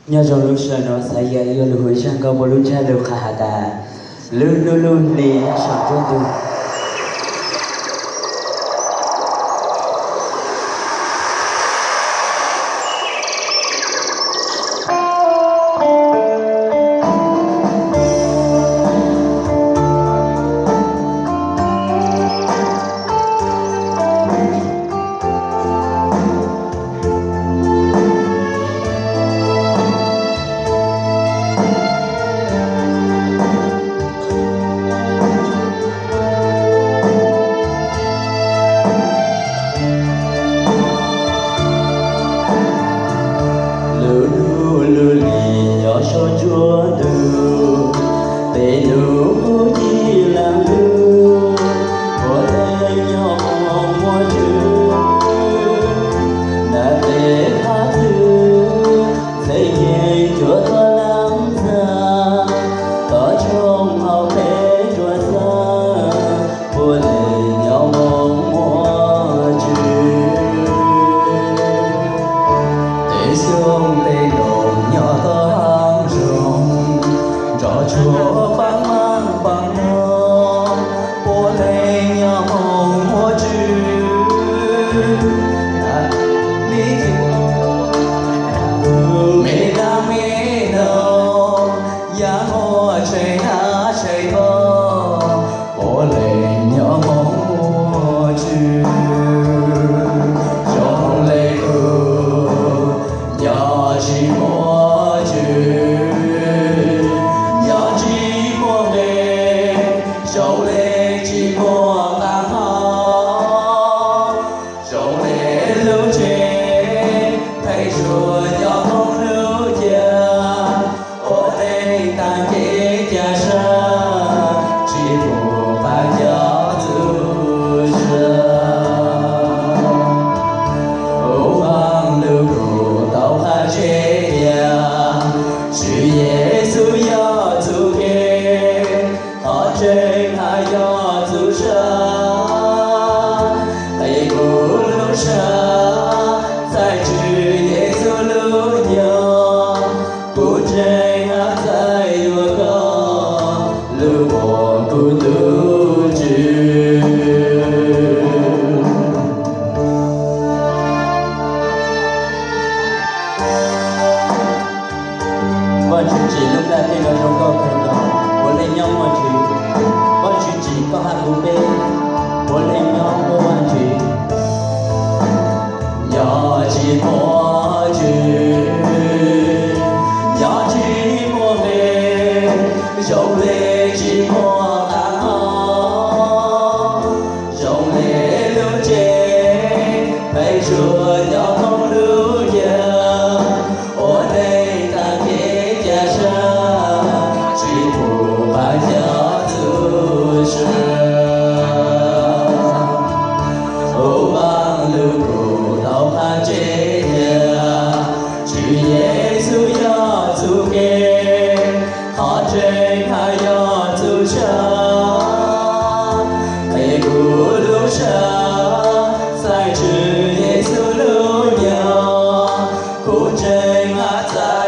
Nyob zoo lub sij hawm no xav yam yuav lug hu zaj nkauj muaj lub ntsiab lus qha has tas, lub hnub lub hli nyob saum nruab ntug. Lub hnub lub hli nyob saum nruab ntug, tej nub qub yig laag lug, ua neej nyob muaj ntsws. Nag tej hab twg, txheej yeej cuab toj laab ntxag, toj tshoob hauv peb nruab xab, ua neej nyob muaj ntsws. Tej xyoob tej ntoo nyob toj haav zoov, nroj tsuag paab maaj paab noog, ua neej nyob muaj ntsws. Li me dlaab me noog, yaav muaj tshee hab tshee toj, ua neej nyob muaj ntsws. Zoo le tug nyob tsis muaj ntsws, nyob tsis muaj nqe, zoo le tsis muaj qaab hau, zoo le lub tsev pheej tsuas nyob hoob lub cav, ua neej taag kev ca sab, tsis pum qaab coj txuj sa. Ua baaj lug kuj tau qha tseg tias, Tswv Yexus yog txuj kev, qhov tseeb hab yog txuj sa. Qe kuv lub sab, txhais Tswv Yexus lub nyoog, kuv ntseeg hab txhais yuav koj lug ua kuv tug Tswv. Vaajtswv tsim lub nplaj teb no zoo nkauj kawg nkaus, ua neej nyob muaj ntsws. Vaajtswv tsim koj hab kuv peb, ua neej nyob muaj Vaajtswv. Nyob tsis muaj ntsws, nyob tsis muaj nqe, zoo le tsis muaj qaab hau, zoo le lub tsev pheej tsuas nyob hoob lub cav, ua neej taag kev ca sab, tsis pum qaab coj txuj sa. Ua baaj lug kuj tau qha tseg tias, Tswv Yexus yog txuj kev, qhov tseeb hab yog txuj sa. Qe kuv lub sab, txhais Tswv Yexus lub nyoog, kuv ntseeg hab txhais